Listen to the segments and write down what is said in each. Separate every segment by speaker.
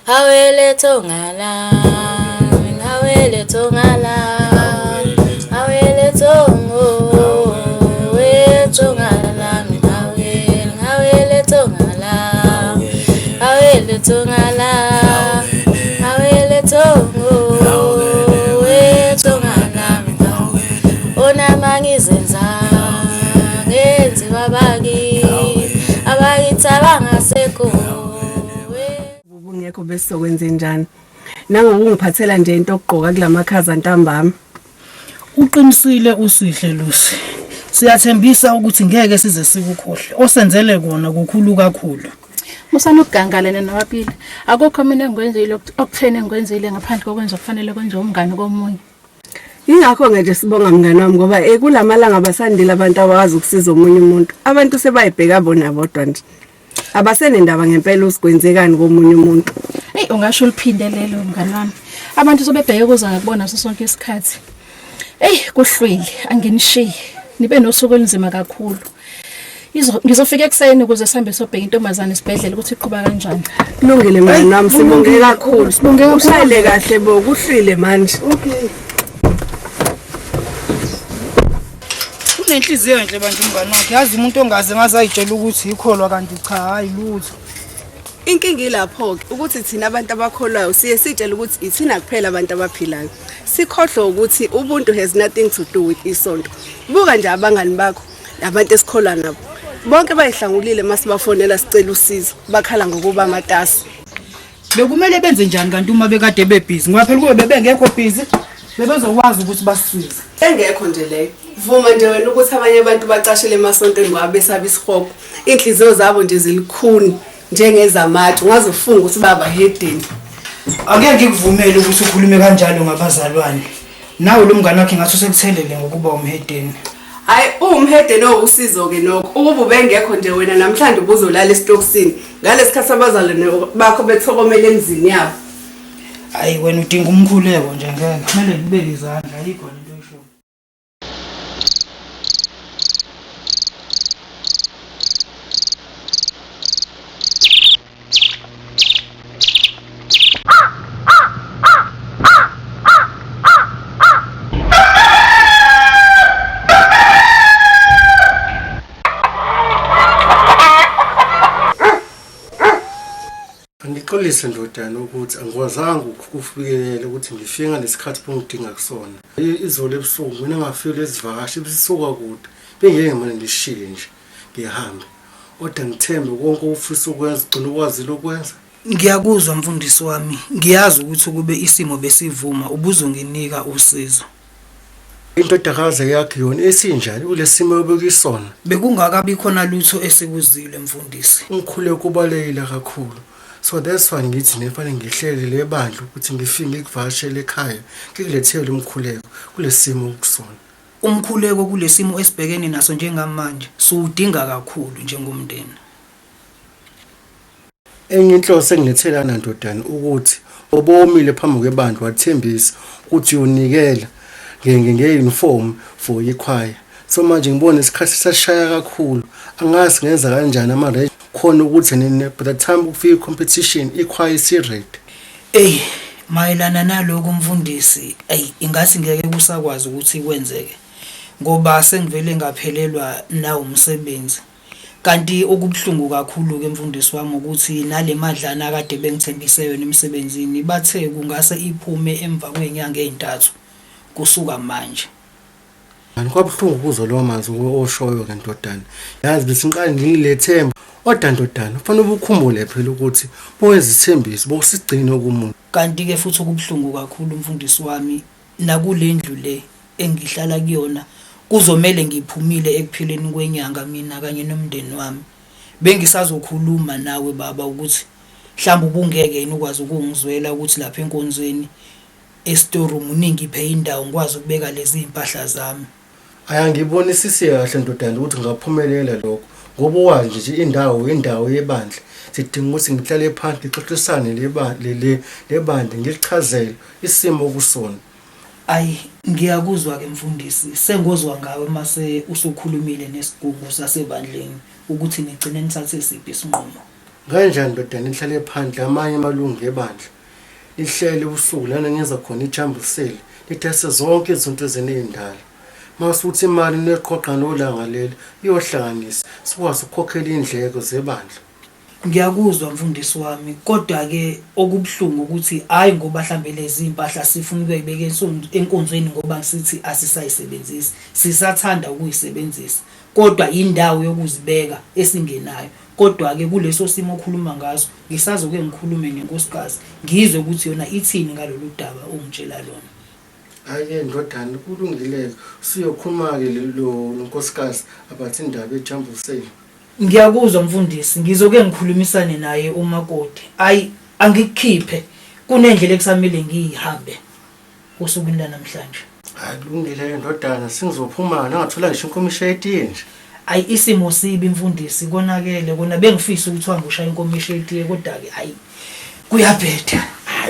Speaker 1: Hawele thonga lami, hawele thonga lami, hawele thongo, we thonga lami, hawele, hawele thonga lami, hawele thonga lami, hawele thongo, we thonga lami, onama ngizenza, ngenziwa abaki, abakithi abangasekho.
Speaker 2: Ubungekho besizokwenze njani? Nangokungiphathela nje into okugqoka kulamakhaza ntambama.
Speaker 3: Uqinisile uSihle Lucy. Siyathembisa ukuthi ngeke size sikukhohle. Osenzele kona kukhulu kakhulu.
Speaker 4: Musani ukugangala nina nobabili. Akukho mina engikwenzile okutheni engikwenzile ngaphandle kokwenza okufanele kwenziwe umngani komunye.
Speaker 2: Yingakho nje sibonga mngani wami ngoba eh kulamalanga basandile abantu abawazi ukusiza omunye umuntu. Abantu sebayibheka bona bodwa nje. Abasenendaba ngempela usikwenzekani komunye umuntu.
Speaker 4: Eyi ungasho uliphinde lelo mngani wami. Abantu sebebheke kuza ngakubona ngaso sonke isikhathi. Eyi kuhlwile anginishiye. Nibe nosuku olunzima kakhulu. Ngizofika ekuseni ukuze sihambe sobheka intombazane esibhedlela ukuthi iqhuba kanjani.
Speaker 2: Kulungile mngani wami sibonge kakhulu.
Speaker 3: Sibonge kakhulu.
Speaker 2: Ushayele kahle bo kuhlwile manje.
Speaker 3: Okay. Unenhliziyo enhle bandla umngane wakhe. Yazi umuntu ongaze ngaze ayitshela ukuthi ikholwa kanti cha hayi lutho.
Speaker 2: Inkinga ilapho-ke ukuthi thina abantu abakholwayo siye sitshele ukuthi ithina kuphela abantu abaphilayo. Sikhohlwe ukuthi ubuntu has nothing to do with isonto. Buka nje abangani bakho nabantu esikholwa nabo. Bonke bayihlangulile uma sibafonela sicela usizo, bakhala ngokuba matasa.
Speaker 3: Bekumele benze njani kanti uma bekade bebhizi ngoba phela kube bebengekho busy bebezokwazi ukuthi basisize.
Speaker 2: Engekho nje leyo. Vuma nje wena ukuthi abanye abantu bacashele emasontweni ngoba besaba isihogo. Inhliziyo zabo nje zilikhuni njengezamatshe, ungaze ufunge ukuthi babahedeni.
Speaker 3: Angeke ngikuvumele ukuthi ukhulume kanjalo ngabazalwane. Nawe lo mngane wakhe ngathi usekuthelele ngokuba umhedeni.
Speaker 2: Hayi uwumhedeni owusizo-ke nokho. Ukuba ubengekho nje wena namhlanje ubuzolala esitokisini ngalesikhathi abazalwane bakho bethokomela emzini yabo.
Speaker 3: Hayi wena udinga umkhuleko nje ngeke. Kumele ngibeke izandla ayikho lento oyishoyo.
Speaker 5: Angixolise ndodana ukuthi angikwazanga ukufikelela ukuthi ngifike ngalesikhathi bongidinga kusona. Izolo ebusuku mina ngafika lezivakashi ebisisuka kude. Bengeke ngimane ngishiye nje ngihambe. Kodwa ngithembe konke ofisa ukwenza ugcina ukwazile ukwenza.
Speaker 3: Ngiyakuzwa mfundisi wami, ngiyazi ukuthi ukube isimo besivuma ubuzonginika usizo.
Speaker 5: Indodakazi yakho yona isinjani kulesimo obekuyisona?
Speaker 3: Bekungakabi khona lutho esikuzwile mfundisi.
Speaker 5: Umkhuleko ubalulekile kakhulu. So that's why ngithi nefanele ngihlele le bandla ukuthi ngifike ngikuvakashele ekhaya ngikulethele umkhuleko kulesimo okusona.
Speaker 3: Umkhuleko kulesimo esibhekene naso njengamanje siwudinga kakhulu njengomndeni.
Speaker 5: Enye inhloso engilethelana ndodana ukuthi obomile phambi kwebandla wathembisa ukuthi uyonikela nge-uniform for ikhwaya. So manje ngibona isikhathi sashaya kakhulu angazi ngenza kanjani ama khona ukuthi nini by the time kufika i-competition ikhwaya isi-ready.
Speaker 3: Eyi mayelana nalokho mfundisi ayi ingathi ngeke kusakwazi ukuthi kwenzeke ngoba sengivele ngaphelelwa nawumsebenzi. Kanti okubuhlungu kakhulu-ke mfundisi wami ukuthi nale madlana akade bengithembise yona emsebenzini bathe kungase iphume emva kwey'nyanga ey'ntathu kusuka manje.
Speaker 5: Kwabuhlungu ukuzwa lawo mazwi oshoyo-ke ndodana. Yazi besingiqale ngilethemba. Kodwa ndodana kufanele ubukhumbule phela ukuthi bowenza isithembiso bokusigcine kumuntu.
Speaker 3: Kanti-ke futhi okubuhlungu kakhulu mfundisi wami nakule ndlu le engihlala kuyona kuzomele ngiphumile ekupheleni kwenyanga mina kanye nomndeni wami. Bengisazokhuluma nawe baba ukuthi mhlawumbe ubungeke yini ukwazi ukungizwela ukuthi lapha enkonzweni e-storeroom ningiphe indawo ngikwazi ukubeka lezi iy'mpahla zami.
Speaker 5: Hhayi angibonisisi kahle ndodana ukuthi ngingaphumelela lokho ngoba wazi nje indawo indawo yebandla sidinga ukuthi ngihlale phansi ngixoxisane lebandla ngilichazele isimo okusona.
Speaker 3: Ayi ngiyakuzwa-ke mfundisi, sengozwa ngawe mase usukhulumile nesigungu sasebandleni ukuthi nigcine nithathe siphi isinqumo.
Speaker 5: Kanjani ndodana nihlale phandle amanye amalungu ebandla nihlele usuku lana ngenza khona i-jumble sale nithese zonke izinto eziney'ndala masuthi imali niyoqoqa nolanga leli iyohlanganisa sikwazi ukukhokhela iy'ndleko zebandla.
Speaker 3: Ngiyakuzwa mfundisi wami kodwa ke okubuhlungu ukuthi hhayi ngoba hlambe lezi mpahla sifuna ukuyibeka enkonzweni ngoba sithi asisayisebenzisi sisathanda ukuyisebenzisa kodwa indawo yokuzibeka esingenayo kodwa-ke kuleso simo okhuluma ngaso ngisazoke ngikhulume nenkosikazi ngizwe ukuthi yona ithini ngalolu daba ongitshela lona.
Speaker 5: Hhayi-ke ndodana kulungile-ke usuyokhuluma-ke lo nkosikazi abathi indaba ye-jumble sale.
Speaker 3: Ngiyakuzwa mfundisi, ngizoke ngikhulumisane naye umakoti. Ayi angikukhiphe, kunendlela ekusamele ngiyihambe osukwini lanamhlanje.
Speaker 5: Hayi kulungile ndodana, sengizophuma nangathola ngisho inkomishi yetiye nje.
Speaker 3: Ayi isimo sibi mfundisi, konakele kona bengifisa ukuthi uhambe ushaya inkomishi yetiye kodwa ke ayi kuyabheda.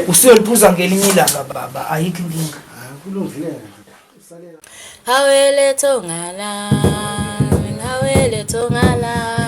Speaker 3: Usuyoliphuza ngelinye ilanga baba, ayikho inkinga.
Speaker 5: Hayi kulungile ndodana. Usale
Speaker 1: Hawele thongala, hawele thongala.